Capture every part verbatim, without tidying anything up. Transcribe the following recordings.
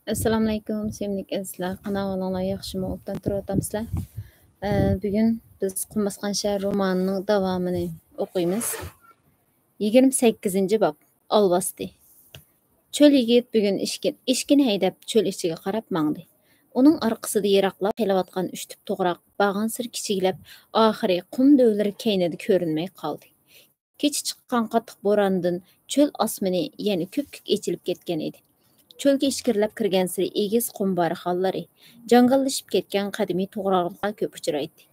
ئەسسالامۇئەلەيكۇم، سۆيۈملۈك ئەزىزلەر. قانداق ئەھۋالىڭلار، ياخشىمۇ؟ ئوبدان تۇرۇۋاتامسىلەر؟ ئە، بۈگۈن بىز قۇم باسقان شەھەر رومانىنىڭ داۋامىنى ئوقۇيمىز. يىگىرمە سەككىزىنچى باب، ئالۋاستى. چۆل يىگىت بۈگۈن ئېشىكى-، ئېشىكىنى ھەيدەپ، چۆل ئىچىگە قاراپ ماڭدى. ئۇنىڭ ئارقىسىدا يىراقلاپ قېلىۋاتقان ئۈچ تۈپ توغراق بارغانسېرى كىچىكلەپ، ئاخىرى قۇم دۆۋىلىرى كەينىدە كۆرۈنمەي قالدى. كېچە چىققان قاتتىق بوراندىن چۆل ئاسمىنى يەنە كۆپكۆك ئېچىلىپ كەتكەن ئىدى. چۆلگە ئىچكىرىلەپ كىرگەنسېرى ئېگىز قۇم بارخانلىرى، جاڭگاللىشىپ كەتكەن قەدىمىي توغراقلار كۆپ ئۇچرايتتى.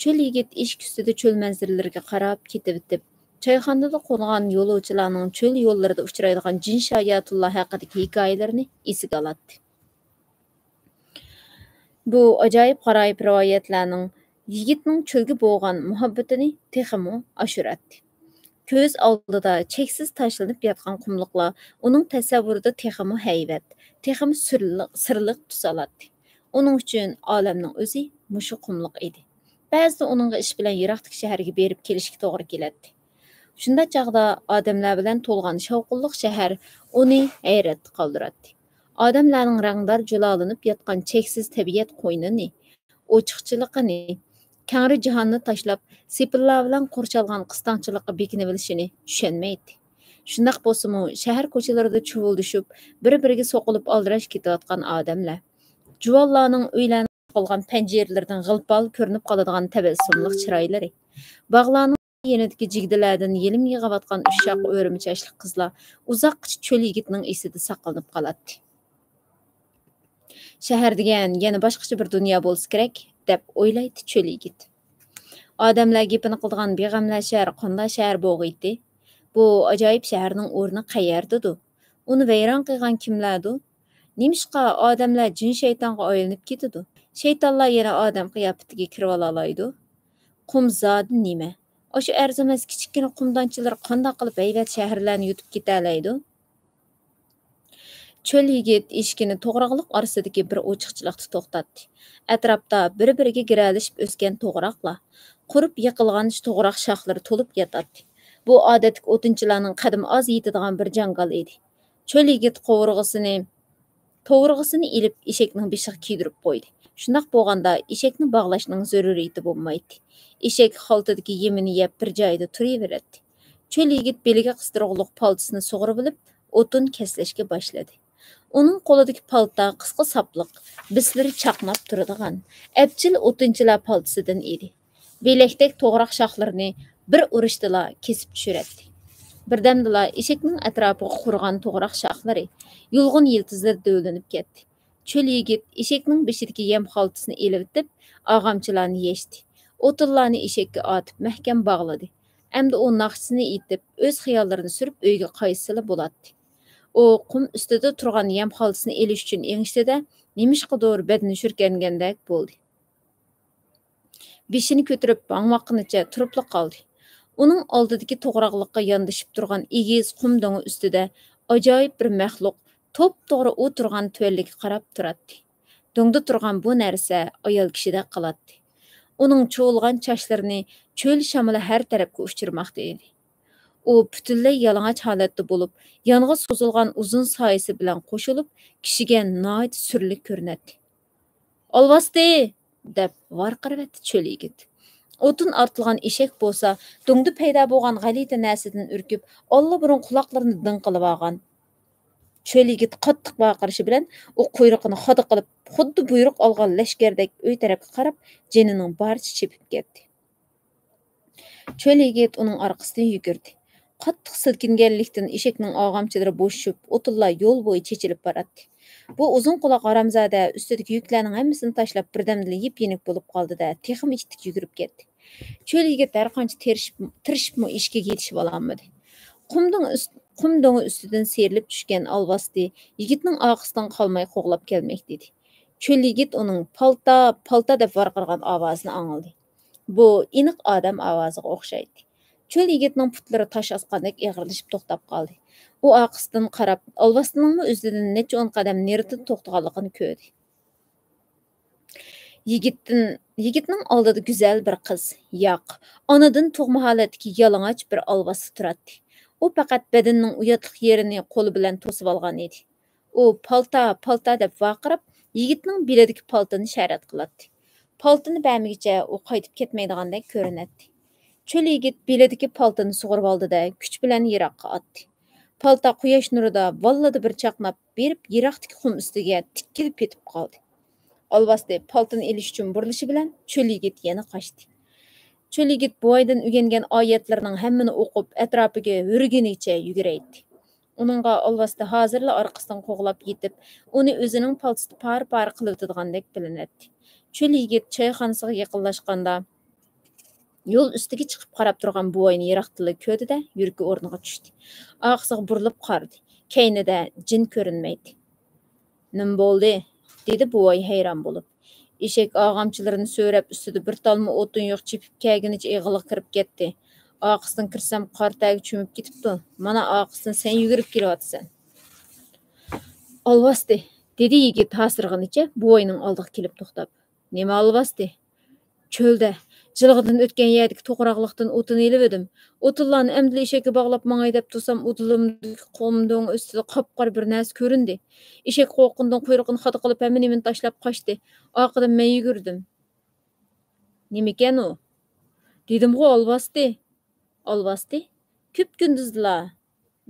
چۆل يىگىت ئېشىك ئۈستىدە چۆل مەنزىرىلىرىگە قاراپ كېتىۋېتىپ، چايخانىدا قونغان يولۇچىلارنىڭ چۆل يوللىرىدا ئۇچرايدىغان جىن شاياتۇنلار ھەققىدىكى ھېكايىلىرىنى ئېسىگە ئالاتتى. بۇ ئاجايىپ غارايىپ رىۋايەتلەرنىڭ يىگىتنىڭ چۆلگە بولغان مۇھەببىتىنى تېخىمۇ ئاشۇراتتى. كۆز ئالدىدا چەكسىز تاشلىنىپ ياتقان قۇملۇقلار ئۇنىڭ تەسەۋۋۇرىدا تېخىمۇ ھەيۋەت، تېخىمۇ سىرلىق، سىرلىق تۈس ئالاتتى. ئۇنىڭ ئۈچۈن ئالەمنىڭ ئۆزى مۇشۇ قۇملۇق ئىدى. بەزىدە ئۇنىڭغا ئىش بىلەن يىراقتىكى شەھەرگە بېرىپ كېلىشكە توغرا كېلەتتى. شۇنداق چاغدا ئادەملەر بىلەن تولغان شاۋقۇنلۇق شەھەر ئۇنى ھەيرەتتە قالدۇراتتى. ئادەملەرنىڭ رەڭدار جۇلالىنىپ ياتقان چەكسىز تەبىئەت قوينىنى، ئوچۇقچىلىقىنى، كەڭرى جاھاننى تاشلاپ، سېپىللار بىلەن قورشالغان قىستاڭچىلىققا بېكىنىۋېلىشىنى چۈشەنمەيتتى. شۇنداق بولسىمۇ، شەھەر كوچىلىرىدا چۇۋۇلدىشىپ، بىر-بىرىگە سوقۇلۇپ ئالدىراش كېتىۋاتقان ئادەملەر، جۇۋانلارنىڭ ئۆيلەرنىڭ قالغان پەنجىرىلىرىدىن غىل-پال كۆرۈنۈپ قالىدىغان تەبەسسۇملۇق چىرايلىرى، باغلارنىڭ يېنىدىكى جىگدىلەردىن يېلىم يېغىۋاتقان ئۇششاق ئۆرۈمە چاچلىق قىزلار ئۇزاققىچە چۆل يىگىتنىڭ ئېسىدە ساقلىنىپ قالاتتى. «شەھەر دېگەن يەنە باشقىچە بىر دۇنيا بولسا كېرەك» دەپ ئويلايتتى چۆل يىگىت. ئادەملەر گېپىنى قىلىدىغان بىغەملەر شەھىرى قانداق شەھەر بولغىيتتى؟ بۇ ئاجايىپ شەھەرنىڭ ئورنى قەيەردىدۇ؟ ئۇنى ۋەيران قىلغان كىملەردۇ؟ نېمىشقا ئادەملەر جىن-شەيتانغا ئايلىنىپ كېتىدۇ؟ شەيتانلار يەنە ئادەم قىياپىتىگە كىرىۋالالايدۇ؟ قۇم زادى نېمە؟ ئاشۇ ئەرزىمەس كىچىككىنە قۇم دانچىلىرى قانداق قىلىپ ھەيۋەت شەھەرلەرنى يۇتۇپ كېتەلەيدۇ؟ چۆل يىگىت ئېشىكىنى توغراقلىق ئارىسىدىكى بىر ئوچۇقچىلىقتا توختاتتى. ئەتراپتا بىر-بىرىگە گىرەلىشىپ ئۆسكەن توغراقلار، قۇرۇپ يىقىلغان توغراق شاخلىرى تولۇپ ياتاتتى. بۇ ئادەتتىكى ئوتۇنچىلارنىڭ قەدىمى ئاز يېتىدىغان بىر جاڭگال ئىدى. چۆل يىگىت قوۋۇرغىسىنى، قوۋۇرغىسىنى ئېلىپ ئېشەكنىڭ بېشىغا كىيدۈرۈپ قويدى. شۇنداق بولغاندا ئېشەكنى باغلاشنىڭ زۆرۈرىيىتى بولمايتتى. ئېشەك خالتىدىكى يېمىنى يەپ بىر جايدا تۇرۇۋېرەتتى. چۆل يىگىت بېلىگە قىستۇرغۇلۇق پالتىسىنى سۇغۇرۇۋېلىپ، ئوتۇن كەسلەشكە باشلىدى. ئۇنىڭ قولىدىكى پالتا قىسقا ساپلىق، بىسلىرى چاقناپ تۇرىدىغان، ئەپچىل ئوتۇنچىلار پالتىسىدىن ئىدى. بىلەكتەك توغراق شاخلىرىنى بىر ئۇرۇشتىلا كېسىپ چۈشۈرەتتى. بىردەمدىلا ئېشەكنىڭ ئەتراپىغا قۇرغان توغراق شاخلىرى يۇلغۇن يىلتىزلىرى دۆۋىلىنىپ كەتتى. چۆل يىگىت ئېشەكنىڭ بېشىدىكى يەم خالتىسىنى ئېلىۋېتىپ، ئاغامچىلارنى يەشتى. ئوتۇنلارنى ئېشەككە ئاتىپ، مەھكەم باغلىدى. ئەمدى ئۇ ناخشىسىنى ئېيتىپ، ئۆز خىياللىرىنى سۈرۈپ ئۆيگە قايتسىلا بولاتتى. ئۇ قۇم ئۈستىدە تۇرغان يەم خالتىسىنى ئېلىش ئۈچۈن ئېڭىشتى-دە، نېمىشقىدۇر بەدىنى شۈركەنگەندەك بولدى. بېشىنى كۆتۈرۈپ ھاڭۋاققىنىچە تۇرۇپلا قالدى. ئۇنىڭ ئالدىدىكى توغراقلىققا ياندىشىپ تۇرغان ئېگىز قۇم دۆڭى ئۈستىدە ئاجايىپ بىر مەخلۇق توپتوغرا ئۇ تۇرغان تۆۋەنلىككە قاراپ تۇراتتى. دۆڭدە تۇرغان بۇ نەرسە ئايال كىشىدەك قىلاتتى. ئۇنىڭ چۇۋۇلغان چاچلىرىنى چۆل شامىلى ھەر تەرەپكە ئۇچۇرماقتا ئىدى. ئۇ پۈتۈنلەي يالىڭاچ ھالەتتە بولۇپ، يانغا سوزۇلغان ئۇزۇن سايىسى بىلەن قوشۇلۇپ، كىشىگە ناھايىتى سۈرلۈك كۆرۈنەتتى. «ئالۋاستى!» دەپ ۋارقىرىۋەتتى چۆل يىگىت. ئوتۇن ئارتىلغان ئېشەك بولسا، دۆڭدە پەيدا بولغان غەلىتە نەرسىدىن ئۈركۈپ، ئاللىبۇرۇن قۇلاقلىرىنى دىڭ قىلىۋالغان. چۆل يىگىت قاتتىق ۋارقىرىشى بىلەن ئۇ قۇيرۇقىنى خادا قىلىپ، خۇددى بۇيرۇق ئالغان لەشكەردەك ئۆي تەرەپكە قاراپ، جېنىنىڭ بارىچە چېپىپ كەتتى. چۆل يىگىت ئۇنىڭ ئارقىسىدىن يۈگۈردى. قاتتىق سىلكىنگەنلىكتىن ئېشەكنىڭ ئاغامچىلىرى بوشىشىپ، ئوتۇنلار يول بويى چېچىلىپ باراتتى. بۇ ئۇزۇن قۇلاق ھارامزادە ئۈستىدىكى يۈكلەرنىڭ ھەممىسىنى تاشلاپ، بىردەمدىلا يىپ-يېنىك بولۇپ قالدى-دە، تېخىمۇ ئىتتىك يۈگۈرۈپ كەتتى. چۆل يىگىت ھەرقانچە تىرىشىپ، تىرىشىپمۇ ئېشىكىگە يېتىشىۋالالمىدى. قۇم دۆڭى ئۈست-، قۇم دۆڭى ئۈستىدىن سىيرىلىپ چۈشكەن ئالۋاستى يىگىتنىڭ ئارقىسىدىن قالماي قوغلاپ كەلمەكتە ئىدى. چۆل يىگىت ئۇنىڭ «پالتا، پالتا» دەپ ۋارقىرىغان ئاۋازىنى ئاڭلىدى. بۇ ئېنىق ئادەم ئاۋازىغا ئوخشايتتى. چۆل يىگىتنىڭ پۇتلىرى تاش ئاسقاندەك ئېغىرلىشىپ توختاپ قالدى. ئۇ ئارقىسىدىن قاراپ، ئالۋاستىنىڭمۇ ئۆزىدىن نەچچە ئون قەدەم نېرىدا توختىغانلىقىنى كۆردى. يىگىتتىن، يىگىتنىڭ ئالدىدا گۈزەل بىر قىز، ياق، ئانىدىن تۇغما ھالەتتىكى يالىڭاچ بىر ئالۋاستى تۇراتتى. ئۇ پەقەت بەدىنىنىڭ ئۇياتلىق يېرىنى قولى بىلەن توسۇۋالغان ئىدى. ئۇ پالتا، پالتا دەپ ۋارقىراپ، يىگىتنىڭ بېلىدىكى پالتىنى شەرەت قىلاتتى. پالتىنى بەرمىگىچە ئۇ قايتىپ كەتمەيدىغاندەك كۆرۈنەتتى. چۆل يىگىت بېلىدىكى پالتىنى سۇغۇرۇۋالدى-دە، كۈچ بىلەن يىراققا ئاتتى. پالتا قۇياش نۇرىدا ۋاللىدا بىر چاقناپ بېرىپ، يىراقتىكى قۇم ئۈستىگە تىكىلىپ پېتىپ قالدى. ئالۋاستى پالتىنى ئېلىش ئۈچۈن بۇرۇلۇشى بىلەن چۆل يىگىت يەنە قاچتى. چۆل يىگىت بوۋايدىن ئۆگەنگەن ئايەتلەرنىڭ ھەممىنى ئوقۇپ، ئەتراپىگە ھۆرىگىنىچە يۈگۈرەيتتى. ئۇنىڭغا ئالۋاستى ھازىرلا ئارقىسىدىن قوغلاپ يېتىپ، ئۇنى ئۆزىنىڭ پالتىسىدا پارە-پارە قىلىۋېتىدىغاندەك بىلىنەتتى. چۆل يىگىت چايخانىسىغا يېقىنلاشقاندا، يول ئۈستىگە چىقىپ قاراپ تۇرغان بوۋاينى يىراقتىنلا كۆردى-دە، يۈرىكى ئورنىغا چۈشتى. ئارقىسىغا بۇرۇلۇپ قارىدى. كەينىدە جىن كۆرۈنمەيتتى. «نېمە بولدى؟» دېدى بوۋاي ھەيران بولۇپ. «ئېشەك ئاغامچىلىرىنى سۆرەپ، ئۈستىدە بىر تالما ئوتۇن يوق، چېپىپ كەلگىنىچە ئېغىلغا كىرىپ كەتتى. ئارقىسىدىن كىرسەم، قارا تەرگە چۆمۈپ كېتىپتۇ. مانا ئارقىسىدىن سەن يۈگۈرۈپ كېلىۋاتىسەن.» «ئالۋاستى!» دېدى يىگىت ھاسىرىغىنىچە بوۋاينىڭ ئالدىغا كېلىپ توختاپ. «نېمە ئالۋاستى؟» «چۆلدە، جىلغىدىن ئۆتكەن يەردىكى توغراقلىقتىن ئوتۇن ئېلىۋىدىم. ئوتۇنلارنى ئەمدىلا ئېشەككە باغلاپ ماڭاي دەپ تۇرسام، ئۇدۇلۇمدىكى قۇم دۆڭ ئۈستىدە قاپقارا بىر نەرسە كۆرۈندى. ئېشەك قورققىنىدىن قۇيرۇقىنى خادا قىلىپ، ھەممە نېمىنى تاشلاپ قاچتى. ئارقىدىن مەن يۈگۈردۈم.» «نېمىكەن ئۇ؟» «دېدىمغۇ، ئالۋاستى.» «ئالۋاستى؟ كۈپكۈندۈزدىلا؟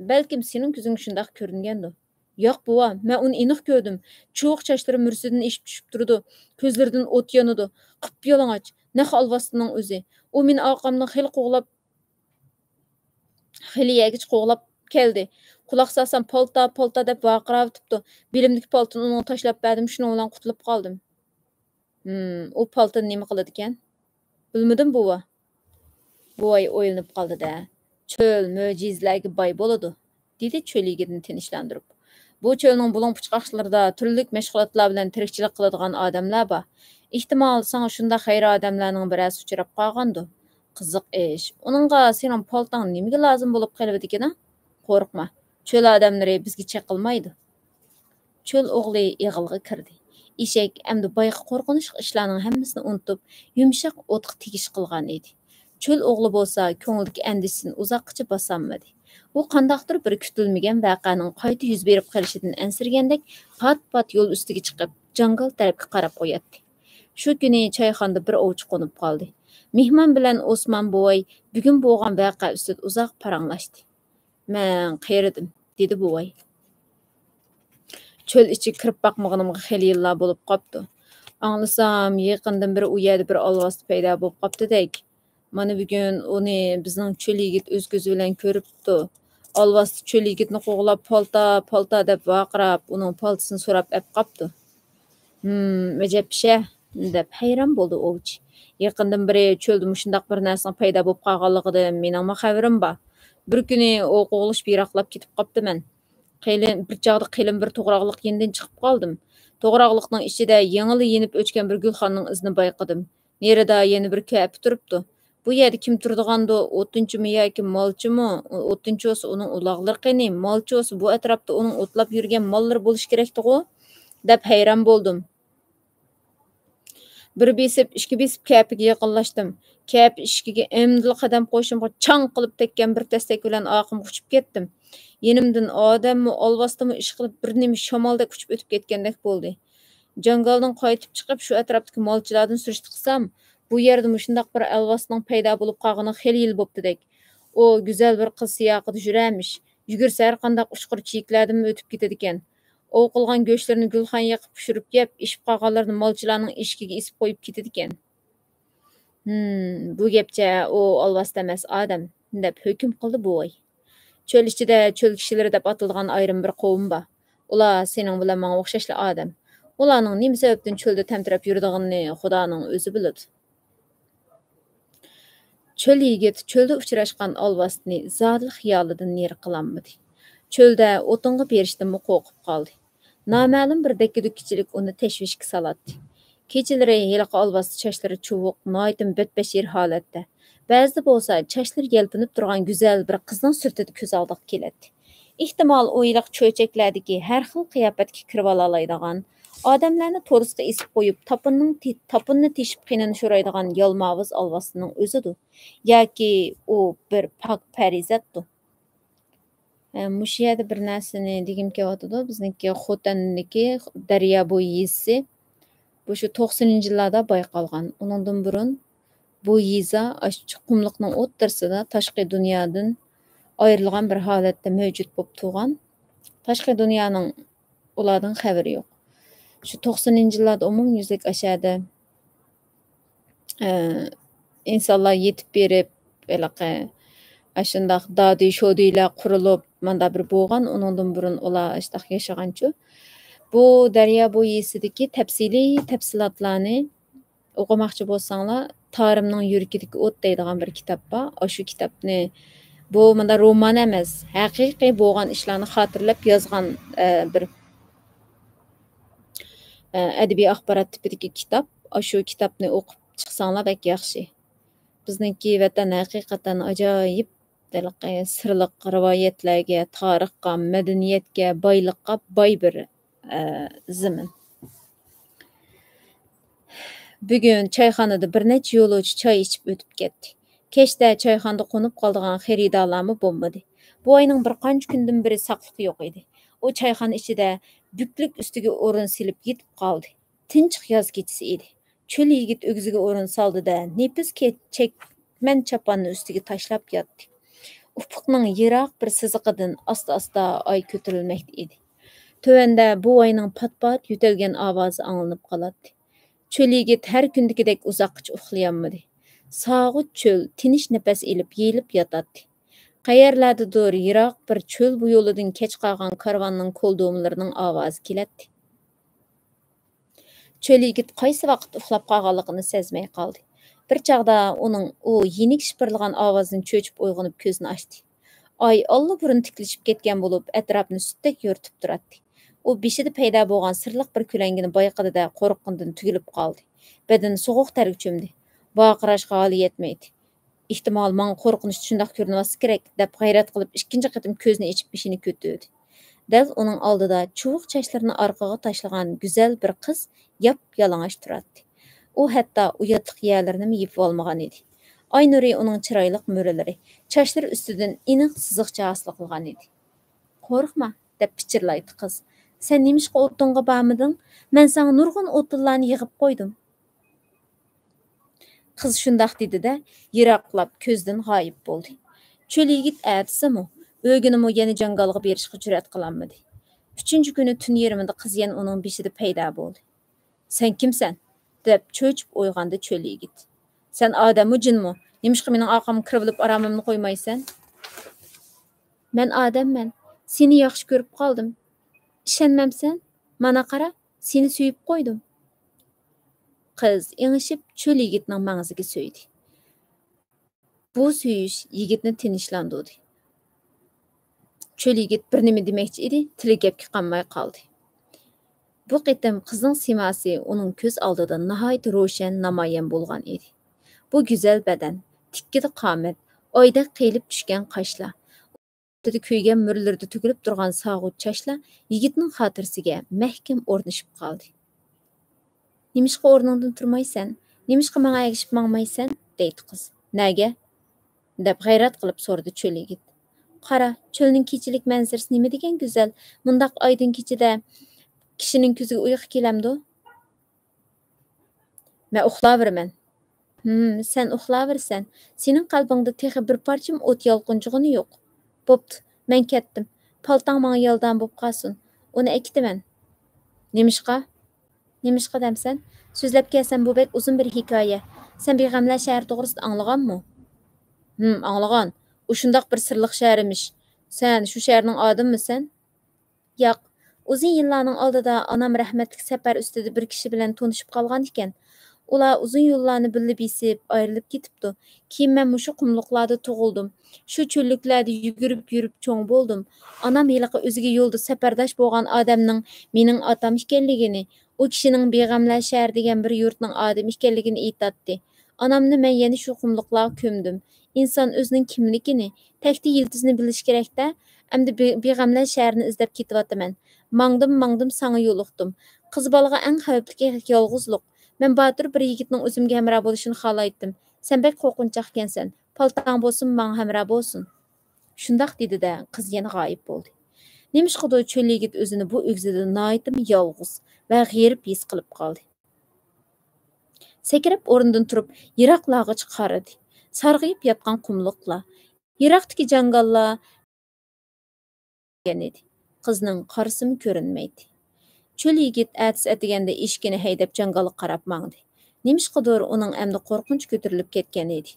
بەلكىم سېنىڭ كۆزۈڭگە شۇنداق كۆرۈنگەندۇ.» «ياق، بوۋا، مەن ئۇنى ئېنىق كۆردۈم. چۇۋۇق چاچلىرى مۈرىسىدىن ئېشىپ چۈشۈپ تۇرىدۇ. كۆزلىرىدىن ئوت يانىدۇ. قىپيالىڭاچ. نەق ئالۋاستىنىڭ ئۆزى. ئۇ مېنى ئارقامدىن خېلى قوغلاپ، خېلى يەرگىچە قوغلاپ كەلدى. قۇلاق سالسام، پالتا، پالتا دەپ ۋارقىراۋېتىپتۇ. بېلىمدىكى پالتىنى ئۇنىڭغا تاشلاپ بەردىم، شۇنىڭ بىلەن قۇتۇلۇپ قالدىم.» «ھىم، ئۇ پالتىنى نېمە قىلىدىكەن؟» «بىلمىدىم، بوۋا.» بوۋاي ئويلىنىپ قالدى-دە، «چۆل مۆجىزىلەرگە باي بولىدۇ.» دېدى چۆل يىگىتىنى تىنچلاندۇرۇپ. «بۇ چۆلنىڭ بۇلۇڭ-پۇچقاقلىرىدا تۈرلۈك مەشغۇلاتلار بىلەن تىرىكچىلىك قىلىدىغان ئادەملەر بار. ئېھتىمال، ساڭا شۇنداق غەيرىي ئادەملەرنىڭ بىرەرسى ئۇچراپ قالغاندۇ. قىزىق ئىش، ئۇنىڭغا سېنىڭ پالتاڭ نېمىگە لازىم بولۇپ قېلىۋىدىكىنا؟ قورقما، چۆل ئادەملىرى بىزگە چېقىلمايدۇ.» چۆل ئوغلى ئېغىلغا كىردى. ئېشەك ئەمدى بايىقى قورقۇنچلۇق ئىشلارنىڭ ھەممىسىنى ئۇنتۇپ، يۇمشاق ئوتقا تېگىش قىلغان ئىدى. چۆل ئوغلى بولسا كۆڭلىدىكى ئەندىشىسىنى ئۇزاققىچە باسالمىدى. ئۇ قانداقتۇر بىر كۈتۈلمىگەن ۋەقەنىڭ قايتا يۈز بېرىپ قېلىشىدىن ئەنسىرىگەندەك، پات-پات يول ئۈستىگە چىقىپ، جاڭگال تەرەپكە قاراپ قوياتتى. شۇ كۈنى چايخانىدا بىر ئوۋچى قونۇپ قالدى. مېھمان بىلەن ئوسمان بوۋاي بۈگۈن بولغان ۋەقە ئۈستىدە ئۇزاق پاراڭلاشتى. «مەن قېرىدىم،» دېدى بوۋاي. «چۆل ئىچىگە كىرىپ باقمىغىنىمغا خېلى يىللار بولۇپ قاپتۇ. ئاڭلىسام، يېقىندىن بېرى ئۇ يەردە بىر ئالۋاستى پەيدا بولۇپ قاپتىدەك. مانا بۈگۈن ئۇنى بىزنىڭ چۆل يىگىت ئۆز كۆزى بىلەن كۆرۈپتۇ. ئالۋاستى چۆل يىگىتنى قوغلاپ، پالتا، پالتا دەپ ۋارقىراپ، ئۇنىڭ پالتىسىنى سوراپ ئەپ قاپتۇ.» «ھىم، ئەجەب ئىش-ھە،» دەپ ھەيران بولدى ئوۋچى. «يېقىندىن بېرى چۆلدە مۇشۇنداق بىر نەرسىنىڭ پەيدا بولۇپ قالغانلىقىدىن مېنىڭمۇ خەۋىرىم بار. بىر كۈنى ئوۋ قوغلىشىپ يىراقلاپ كېتىپ قاپتىمەن. قېلىن، بىر چاغدا قېلىن بىر توغراقلىق يېنىدىن چىقىپ قالدىم. توغراقلىقنىڭ ئىچىدە يېڭىلا يېنىپ ئۆچكەن بىر گۈلخاننىڭ ئىزىنى بايقىدىم. نېرىدا يەنە بىر كەپە تۇرۇپتۇ. بۇ يەردە كىم تۇرىدىغاندۇ؟ ئوتۇنچىمۇ ياكى مالچىمۇ؟ ئوتۇنچى بولسا ئۇنىڭ ئۇلاغلىرى قېنى؟ مالچى بولسا بۇ ئەتراپتا ئۇنىڭ ئوتلاپ يۈرگەن ماللىرى بولۇشى كېرەكتىغۇ؟» دەپ ھەيران بولدۇم. بىر بېسىپ، ئىككى بېسىپ كەپىگە يېقىنلاشتىم. كەپە ئىشىكىگە ئەمدىلا قەدەم قويۇشۇمغا چاڭ قىلىپ تەگكەن بىر تەستەك بىلەن ئارقىمغا ئۇچۇپ كەتتىم. يېنىمدىن ئادەممۇ، ئالۋاستىمۇ ئىشقىلىپ بىر نېمە شامالدەك ئۇچۇپ ئۆتۈپ كەتكەندەك بولدى. جاڭگالدىن قايتىپ چىقىپ، شۇ ئەتراپتىكى مالچىلاردىن سۈرۈشتە قىلسام، بۇ يەردە مۇشۇنداق بىر ئالۋاستىنىڭ پەيدا بولۇپ قالغىنىغا خېلى يىل بوپتىدەك. ئۇ گۈزەل بىر قىز سىياقىدا يۈرەرمىش، يۈگۈرسە ھەرقانداق ئۇچقۇر چىيىكلەردىنمۇ ئۆتۈپ كېتىدىكەن. ئوۋ قىلغان گۆشلىرىنى گۈلخان يېقىپ پىشۇرۇپ يەپ، ئېشىپ قالغانلىرىنى مالچىلارنىڭ ئېشىكىگە ئېسىپ قويۇپ كېتىدىكەن. ھىم، بۇ گەپچە ئۇ ئالۋاستى ئەمەس، ئادەم، دەپ ھۆكۈم قىلدى بوۋاي. چۆل ئىچىدە چۆل كىشىلىرى دەپ ئاتىلىدىغان ئايرىم بىر قوۋم بار. ئۇلار سېنىڭ بىلەن ماڭا ئوخشاشلا ئادەم. ئۇلارنىڭ نېمە سەۋەبتىن چۆلدە تەمتىرەپ يۈرىدىغىنىنى خۇدانىڭ ئۆزى بىلىدۇ. چۆل يىگىت چۆلدە ئۇچراشقان ئالۋاستىنى زادىلا خىيالىدىن نېرى قىلالمىدى. چۆلدە ئوتۇنغا بېرىشتىنمۇ قورقۇپ قالدى. نامەلۇم بىر دەككە-دۈككىچىلىك ئۇنى تەشۋىشكە سالاتتى. كېچىلىرى ھېلىقى ئالۋاستى چاچلىرى چۇۋۇق، ناھايىتىمۇ بەتبەشىرە ھالەتتە، بەزىدە بولسا چاچلىرى يەلپۈنۈپ تۇرغان گۈزەل بىر قىزنىڭ سۈرىتىدە كۆز ئالدىغا كېلەتتى. ئېھتىمال، ئۇ ھېلىقى چۆچەكلەردىكى ھەر خىل قىياپەتكە كىرىۋالالايدىغان، ئادەملەرنى تورۇسقا ئېسىپ قويۇپ، تاپىنىنىڭ تې-، تاپىنىنى تېشىپ قېنىنى شورايدىغان يالماۋۇز ئالۋاستىنىڭ ئۆزىدۇ. ياكى ئۇ بىر پاك پەرىزاتتۇ. ئە، مۇشۇ يەردە بىر نەرسىنى دېگۈم كېلىۋاتىدۇ. بىزنىڭكى خوتەندىكى دەريا بويى يېزىسى، بۇ شۇ توقسىنىنچى يىللاردا بايقالغان. ئۇنىڭدىن بۇرۇن بۇ يېزا ئاشۇ قۇملۇقنىڭ ئوتتۇرىسىدا تاشقى دۇنيادىن ئايرىلغان بىر ھالەتتە مەۋجۇت بولۇپ تۇرغان. تاشقى دۇنيانىڭ ئۇلاردىن خەۋىرى يوق. شۇ توقسىنىنچى يىللاردا ئومۇميۈزلۈك ئاشۇ يەردە، ئە، ئىنسانلار يېتىپ بېرىپ، ھېلىقى ئاشۇنداق دادۈي، شودۈيلەر قۇرۇلۇپ، مانداق بىر بولغان. ئۇنىڭدىن بۇرۇن ئۇلار ئاشۇنداق ياشىغانچۇ. بۇ دەريا بويى يېزىسىدىكى تەپسىلىي تەپسىلاتلارنى ئوقۇماقچى بولساڭلار، «تارىمنىڭ يۈرىكىدىكى ئوت» دەيدىغان بىر كىتاب بار. ئاشۇ كىتابنى، بۇ مۇنداق رومان ئەمەس، ھەقىقىي بولغان ئىشلارنى خاتىرىلەپ يازغان، ئە، بىر، ئە، ئەدەبىي ئاخبارات تىپىدىكى كىتاب. ئاشۇ كىتابنى ئوقۇپ چىقساڭلار بەك ياخشى. بىزنىڭكى ۋەتەن ھەقىقەتەن ئاجايىپ، ھېلىقى سىرلىق رىۋايەتلەرگە، تارىخقا، مەدەنىيەتكە، بايلىققا باي بىر، ئە، زېمىن. بۈگۈن چايخانىدا بىر نەچچە يولۇچى چاي ئىچىپ ئۆتۈپ كەتتى. كەچتە چايخانىدا قونۇپ قالىدىغان خېرىدارلارمۇ بولمىدى. بۇ ئاينىڭ بىر قانچە كۈندىن بېرى ساقلىق يوق ئىدى. ئۇ چايخانا ئىچىدە بۈكلۈك ئۈستىگە ئورۇن سېلىپ يېتىپ قالدى. تىنچلىق ياز كېچىسى ئىدى. چۆل يىگىت ئۆگزىگە ئورۇن سالدى-دە، نېپىز كە-، چەكمەن چاپاننى ئۈستىگە تاشلاپ ياتتى. ئۇپۇقنىڭ يىراق بىر سىزىقىدىن ئاستا-ئاستا ئاي كۆتۈرۈلمەكتە ئىدى. تۆۋەندە بوۋاينىڭ پات-پات يۆتەلگەن ئاۋازى ئاڭلىنىپ قالاتتى. چۆل يىگىت ھەر كۈندىكىدەك ئۇزاققىچە ئۇخلىيالمىدى. ساغۇت چۆل تىنچ نەپەس ئېلىپ، يېيىلىپ ياتاتتى. قەيەرلەردىدۇر يىراق بىر چۆل بۇ يولىدىن كەچ قالغان كارۋاننىڭ كولدۇمىلىرىنىڭ ئاۋازى كېلەتتى. چۆل يىگىت قايسى ۋاقىت ئۇخلاپ قالغانلىقىنى سەزمەي قالدى. بىر چاغدا ئۇنىڭ ئۇ يېنىك شىپىرلىغان ئاۋازدىن چۆچۈپ ئويغىنىپ كۆزىنى ئاچتى. ئاي ئاللىبۇرۇن تىكلىشىپ كەتكەن بولۇپ، ئەتراپنى سۈتتەك يورۇتۇپ تۇراتتى. ئۇ بېشىدا پەيدا بولغان سىرلىق بىر كۆلەڭگىنى بايقىدى-دە، قورققىنىدىن تۈگۈلۈپ قالدى. بەدىنى سوغۇق تەرگە چۆمدى. ۋارقىراشقا ھالى يەتمەيتتى. «ئېھتىمال، ماڭا قورقۇنچلۇق شۇنداق كۆرۈنۈۋاتسا كېرەك» دەپ غەيرەت قىلىپ، ئىككىنچى قېتىم كۆزىنى ئېچىپ، بېشىنى كۆتۈردى. دەل ئۇنىڭ ئالدىدا چۇۋۇق چاچلىرىنى ئارقىغا تاشلىغان گۈزەل بىر قىز ياپيالىڭاچ تۇراتتى. ئۇ ھەتتا ئۇياتلىق يەرلىرىنىمۇ يېپىۋالمىغان ئىدى. ئاي نۇرى ئۇنىڭ چىرايلىق مۈرىلىرى، چاچلىرى ئۈستىدىن ئېنىق سىزىقچە ھاسىل قىلغان ئىدى. «قورقما» دەپ پىچىرلايتتى قىز. «سەن نېمىشقا ئوتۇنغا بارمىدىڭ؟ مەن ساڭا نۇرغۇن ئوتۇنلارنى يىغىپ قويدۇم.» قىز شۇنداق دېدى-دە، يىراقلاپ كۆزدىن غايىب بولدى. چۆل يىگىت ئەتىسىمۇ، ئۆگۈنىمۇ يەنە جاڭگالغا بېرىشقا جۈرئەت قىلالمىدى. ئۈچىنچى كۈنى تۈن يېرىمىدا قىز يەنە ئۇنىڭ بېشىدا پەيدا بولدى. «سەن كىمسەن؟» دەپ چۆچۈپ ئويغاندى چۆل يىگىت. «سەن ئادەممۇ، جىنمۇ؟ نېمىشقا مېنىڭ ئارقامغا كىرىۋېلىپ ئارامىمنى قويمايسەن؟» «مەن ئادەممەن. سېنى ياخشى كۆرۈپ قالدىم. ئىشەنمەمسەن؟ مانا قارا، سېنى سۆيۈپ قويدۇم.» قىز ئېڭىشىپ چۆل يىگىتنىڭ مەڭزىگە سۆيدى. بۇ سۆيۈش يىگىتنى تىنچلاندۇردى. چۆل يىگىت بىر نېمە دېمەكچى ئىدى، تىلى گەپكە قانماي قالدى. بۇ قېتىم قىزنىڭ سىيماسى ئۇنىڭ كۆز ئالدىدا ناھايىتى روشەن نامايان بولغان ئىدى. بۇ گۈزەل بەدەن، تىككىدە قامەت، ئايدەك قېيىلىپ چۈشكەن قاشلار، ئورتىدا كۆيگەن مۈرىلىرىدە تۆكۈلۈپ تۇرغان ساغۇت چاچلار يىگىتنىڭ خاتىرىسىگە مەھكەم ئورنىشىپ قالدى. «نېمىشقا ئورنۇڭدىن تۇرمايسەن؟ نېمىشقا ماڭا ئەگىشىپ ماڭمايسەن؟» دەيتتى قىز. «نەگە؟» دەپ غەيرەت قىلىپ سورىدى چۆل يىگىت. «قارا، چۆلنىڭ كېچىلىك مەنزىرىسى نېمە دېگەن گۈزەل! مۇنداق ئايدىڭ كېچىدە كىشىنىڭ كۆزىگە ئۇيقۇ كېلەمدۇ؟» «مەن ئۇخلاۋېرىمەن.» «ھىم، سەن ئۇخلاۋېرىسەن. سېنىڭ قەلبىڭدە تېخى بىر پارچىمۇ ئوت يالقۇنچۇقى يوق. بوپتۇ، مەن كەتتىم. پالتاڭ ماڭا يالدام بوپ قالسۇن. ئۇنى ئەكېتىمەن.» «نېمىشقا؟» «نېمىشقا دەمسەن؟ سۆزلەپ كەلسەم، بۇ بەك ئۇزۇن بىر ھېكايە. سەن بىغەملەر شەھىرى توغرىسىدا ئاڭلىغانمۇ؟» «ھىم، ئاڭلىغان. ئۇ شۇنداق بىر سىرلىق شەھەر ئىمىش. سەن شۇ شەھەرنىڭ ئادىمىمىسەن؟» «ياق. ئۇزۇن يىللارنىڭ ئالدىدا ئانام رەھمەتلىك سەپەر ئۈستىدە بىر كىشى بىلەن تونۇشۇپ قالغان ئىكەن. ئۇلار ئۇزۇن يوللارنى بىللە بېسىپ، ئايرىلىپ كېتىپتۇ. كېيىن مەن مۇشۇ قۇملۇقلاردا تۇغۇلدۇم. شۇ چۆللۈكلەردە يۈگۈرۈپ يۈرۈپ چوڭ بولدۇم. ئانام ھېلىقى ئۆزىگە يولدا سەپەرداش بولغان ئادەمنىڭ مېنىڭ ئاتام ئىكەنلىكىنى، ئۇ كىشىنىڭ بىغەملەر شەھىرى دېگەن بىر يۇرتنىڭ ئادىمى ئىكەنلىكىنى ئېيتاتتى. ئانامنى مەن يەنە شۇ قۇملۇقلارغا كۆمدۈم. ئىنسان ئۆزىنىڭ كىملىكىنى، تەكتى يىلتىزىنى بىلىشى كېرەك-دە. ئەمدى بى-، بىغەملەر شەھىرىنى ئىزدەپ كېتىۋاتىمەن. ماڭدىم، ماڭدىم، ساڭا يولۇقتۇم. قىز بالىغا ئەڭ خەۋپلىكى يالغۇزلۇق. مەن باتۇر بىر يىگىتنىڭ ئۆزۈمگە ھەمراھ بولۇشىنى خالايتتىم. سەن بەك قورقۇنچاق ئىكەنسەن. پالتاڭ بولسۇن، ماڭا ھەمراھ بولسۇن. شۇنداق دېدى-دە، قىز يەنە غايىب بولدى. نېمىشقىدۇر چۆل يىگىت ئۆزىنى بۇ ئۆگزىدە ناھايىتىمۇ يالغۇز ۋە غېرىب ھېس قىلىپ قالدى. سەكرەپ ئورنىدىن تۇرۇپ، يىراقلارغىچە قارىدى. سارغىيىپ ياتقان قۇملۇقلار، يىراقتىكى جاڭگاللار ئىدى. قىزنىڭ قارىسىمۇ كۆرۈنمەيتتى. چۆل يىگىت ئەتىسى ئەتىگەندە ئېشىكىنى ھەيدەپ جاڭگالغا قاراپ ماڭدى. نېمىشقىدۇر ئۇنىڭ ئەمدى قورقۇنچ كۆتۈرۈلۈپ كەتكەن ئىدى.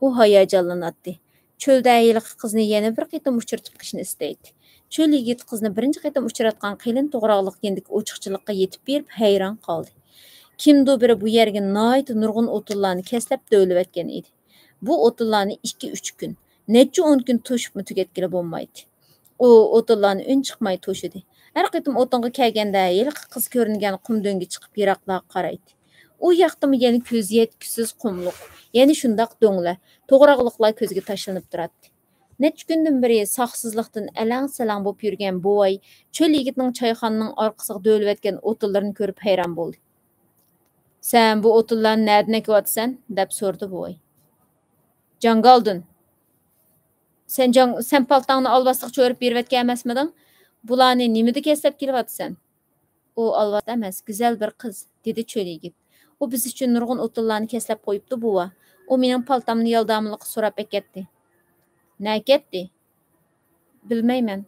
ئۇ ھاياجانلىناتتى. چۆلدە ھېلىقى قىزنى يەنە بىر قېتىم ئۇچرىتىپ بېقىشنى ئىستەيتتى. چۆل يىگىت قىزنى بىرىنچى قېتىم ئۇچراتقان قېلىن توغراقلىق يېنىدىكى ئوچۇقچىلىققا يېتىپ بېرىپ ھەيران قالدى. كىمدۇ بىرى بۇ يەرگە ناھايىتى نۇرغۇن ئوتۇنلارنى كەسلەپ دۆۋىلىۋەتكەن ئىدى. بۇ ئوتۇنلارنى ئىككى، ئۈچ كۈن، نەچچە ئون كۈن توشۇپمۇ تۈگەتكىلى بولمايتتى. ئۇ ئوتۇنلارنى ئۈن چىقماي توشىدى. ھەر قېتىم ئوتۇنغا كەلگەندە، ھېلىقى قىز كۆرۈنگەن قۇم دۆڭگە چىقىپ يىراقلارغا قارايتتى. ئۇ ياقتىمۇ يەنە كۆزى يەتكۈسىز قۇملۇق، يەنە شۇنداق دۆڭلەر، توغراقلىقلار كۆزگە تاشلىنىپ تۇراتتى. نەچچە كۈندىن بېرى ساقسىزلىقتىن ئەلەڭ-سەلەڭ بولۇپ يۈرگەن بوۋاي چۆل يىگىتنىڭ چايخانىنىڭ ئارقىسىغا دۆۋىلىۋەتكەن ئوتۇنلىرىنى كۆرۈپ ھەيران بولدى. سەن بۇ ئوتۇنلارنى نەدىن ئەكىۋاتىسەن؟ دەپ سورىدى بوۋاي. جاڭگالدىن. سەن جاڭ-، سەن پالتاڭنى ئالۋاستىغا چۆرۈپ بېرىۋەتكەن ئەمەسمىدىڭ؟ بۇلارنى نېمىدە كەسلەپ كېلىۋاتىسەن؟ ئۇ ئالۋاستى ئەمەس، گۈزەل بىر قىز، دېدى چۆل يىگىت. ئۇ بىز ئۈچۈن نۇرغۇن ئوتۇنلارنى كەسلەپ قويۇپتۇ، بوۋا. ئۇ مېنىڭ پالتامنى يالداملىققا سوراپ ئەكەتتى. نە كەتتى؟ بىلمەيمەن.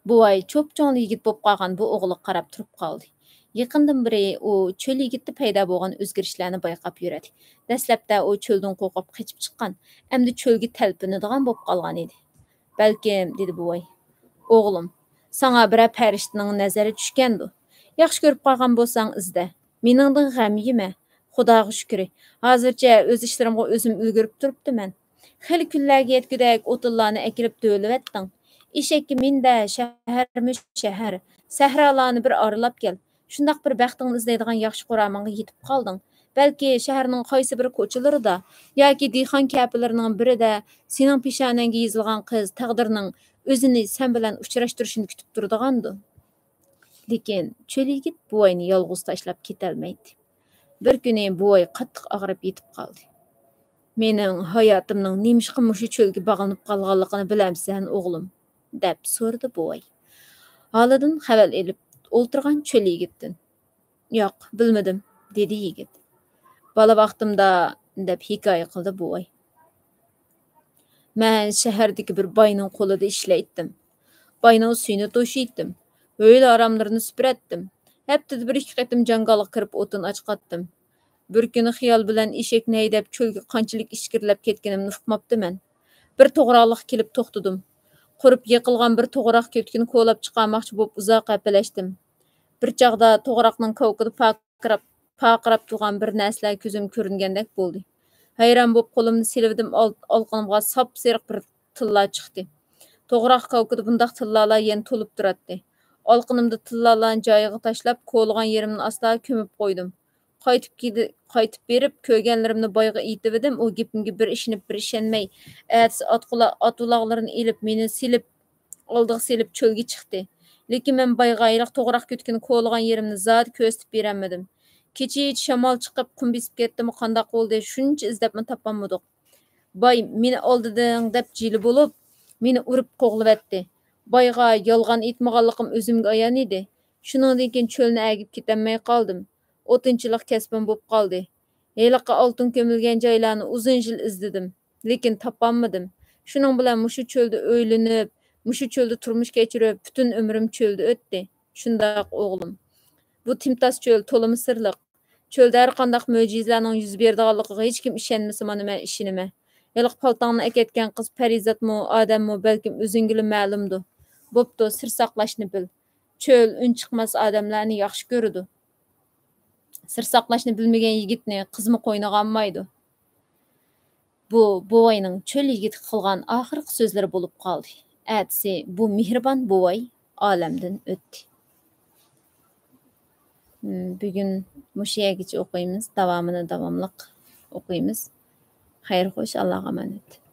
بوۋاي چوپچوڭلا يىگىت بولۇپ قالغان بۇ ئوغلىغا قاراپ تۇرۇپ قالدى. يېقىندىن بېرى ئۇ چۆل يىگىتتە پەيدا بولغان ئۆزگىرىشلەرنى بايقاپ يۈرەتتى. دەسلەپتە ئۇ چۆلدىن قورقۇپ قېچىپ چىققان، ئەمدى چۆلگە تەلپۈنىدىغان بولۇپ قالغان ئىدى. بەلكىم، دېدى بوۋاي. ئوغلۇم، ساڭا بىرەر پەرىشتىنىڭ نەزىرى چۈشكەندۇ؟ ياخشى كۆرۈپ قالغان بولساڭ ئىزدە. مېنىڭدىن غەم يېمە. خۇداغا شۈكرى، ھازىرچە ئۆز ئىشلىرىمغا ئۆزۈم ئۈلگۈرۈپ تۇرۇپتىمەن. خېلى كۈنلەرگە يەتكۈدەك ئوتۇنلارنى ئەكېلىپ دۆۋىلىۋەتتىڭ. ئېشەككە مىن-دە، شەھەرمۇ شەھەر، سەھرالارنى بىر ئارىلاپ كەل. شۇنداق بىر بەختىڭنى ئىزدەيدىغان ياخشى قورامىڭغا يېتىپ قالدىڭ. بەلكى شەھەرنىڭ قايسى بىر كوچىلىرىدا ياكى دېھقان كەپىلىرىنىڭ بىرىدە سېنىڭ پېشانەڭگە يېزىلغان قىز تەقدىرنىڭ ئۆزىنى سەن بىلەن ئۇچراشتۇرۇشىنى كۈتۈپ تۇرىدىغاندۇ؟ لېكىن چۆل يىگىت بوۋاينى يالغۇز تاشلاپ كېتەلمەيتتى. بىر كۈنى بوۋاي قاتتىق ئاغرىپ يېتىپ قالدى. مېنىڭ ھاياتىمنىڭ نېمىشقا مۇشۇ چۆلگە باغلىنىپ قالغانلىقىنى بىلەمسەن، ئوغلۇم؟ دەپ سورىدى بوۋاي. ھالىدىن خەۋەر ئېلىپ ئولتۇرغان چۆل يىگىتتىن. ياق، بىلمىدىم، دېدى يىگىت. بالا ۋاقتىمدا، دەپ ھېكايە قىلدى بوۋاي. مەن شەھەردىكى بىر باينىڭ قولىدا ئىشلەيتتىم. باينىڭ سۈيىنى توشۇيتتىم. ھۆيلە ئاراملىرىنى سۈپۈرەتتىم. ھەپتىدە بىر ئىككى قېتىم جاڭگالغا كىرىپ ئوتۇن ئاچقاتتىم. بىر كۈنى خىيال بىلەن ئېشەكنى ھەيدەپ چۆلگە قانچىلىك ئىچكىرىلەپ كەتكىنىمنى ئۇقماپتىمەن. بىر توغراقلىققا كېلىپ توختىدىم. قۇرۇپ يىقىلغان بىر توغراق كۆتىكىنى كولاپ چىقارماقچى بولۇپ ئۇزاق ھەپىلەشتىم. بىر چاغدا توغراقنىڭ كاۋىكىدا پارقىراپ، پارقىراپ تۇرغان بىر نەرسىلەر كۆزۈمگە كۆرۈنگەندەك بولدى. ھەيران بولۇپ قولۇمنى سېلىۋىدىم، ئال-، ئالىقىنىمغا ساپسېرىق بىر تىللا چىقتى. توغراق كاۋىكىدا بۇنداق تىللالار يەنە تولۇپ تۇراتتى. ئالىقىنىمدا تىللالارنى جايىغا تاشلاپ، كولىغان يېرىمنى ئاستا كۆمۈپ قويدۇم. قايتىپ كېلى-، قايتىپ بېرىپ، كۆرگەنلىرىمنى بايغا ئېيتىۋىدىم، ئۇ گېپىمگە بىر ئىشىنىپ، بىر ئىشەنمەي، ئەتىسى ئات-، ئات-ئۇلاغلىرىنى ئېلىپ، مېنى سېلىپ، ئالدىغا سېلىپ چۆلگە چىقتى. لېكىن مەن بايغا ھېلىقى توغراق كۆتىكىنى كولىغان يېرىمنى زادى كۆرسىتىپ بېرەلمىدىم. كېچىچە شامال چىقىپ، قۇم بېسىپ كەتتىمۇ قانداق بولدى، شۇنچە ئىزدەپمۇ تاپالمىدۇق. باي، مېنى ئالدىدىڭ دەپ جىلە بولۇپ، مېنى ئۇرۇپ قوغلىۋەتتى. بايغا يالغان ئېيتمىغانلىقىم ئۆزۈمگە ئايان ئىدى. شۇنىڭدىن كېيىن چۆلنى ئەگىپ كېتەلمەي قالدىم. ئوتۇنچىلىق كەسپىم بولۇپ قالدى. ھېلىقى ئالتۇن كۆمۈلگەن جايلارنى ئۇزۇن يىل ئىزدىدىم، لېكىن تاپالمىدىم. شۇنىڭ بىلەن مۇشۇ چۆلدە ئۆيلىنىپ، مۇشۇ چۆلدە تۇرمۇش كەچۈرۈپ، پۈتۈن ئۆمرۈم چۆلدە ئۆتتى. شۇنداق، ئوغلۇم. بۇ تىمتاس چۆل تولىمۇ سىرلىق. چۆلدە ھەر قانداق مۆجىزىلەرنىڭ يۈز بېرىدىغانلىقىغا ھېچكىم ئىشەنمىسىمۇ، مانا مەن ئىشىنىمەن. ھېلىقى پالتاڭنى ئەكەتكەن قىز پەرىزاتمۇ، ئادەممۇ بەلكىم ئۆزۈڭگىلا مەلۇمدۇ. بوپتۇ، سىر ساقلاشنى بىل. چۆل ئۈن چىقماس ئادەملەرنى ياخشى كۆرىدۇ. سىر ساقلاشنى بىلمىگەن يىگىتنى قىزمۇ قوينىغا ئالمايدۇ. بۇ بوۋاينىڭ چۆل يىگىتكە قىلغان ئاخىرقى سۆزلىرى بولۇپ قالدى. ئەتىسى بۇ مېھرىبان بوۋاي ئالەمدىن ئۆتتى. مم، بۈگۈن مۇشۇ يەرگىچە ئوقۇيمىز. داۋامىنى داۋاملىق ئوقۇيمىز. خەير خوش، ئاللاغا ئامانەت.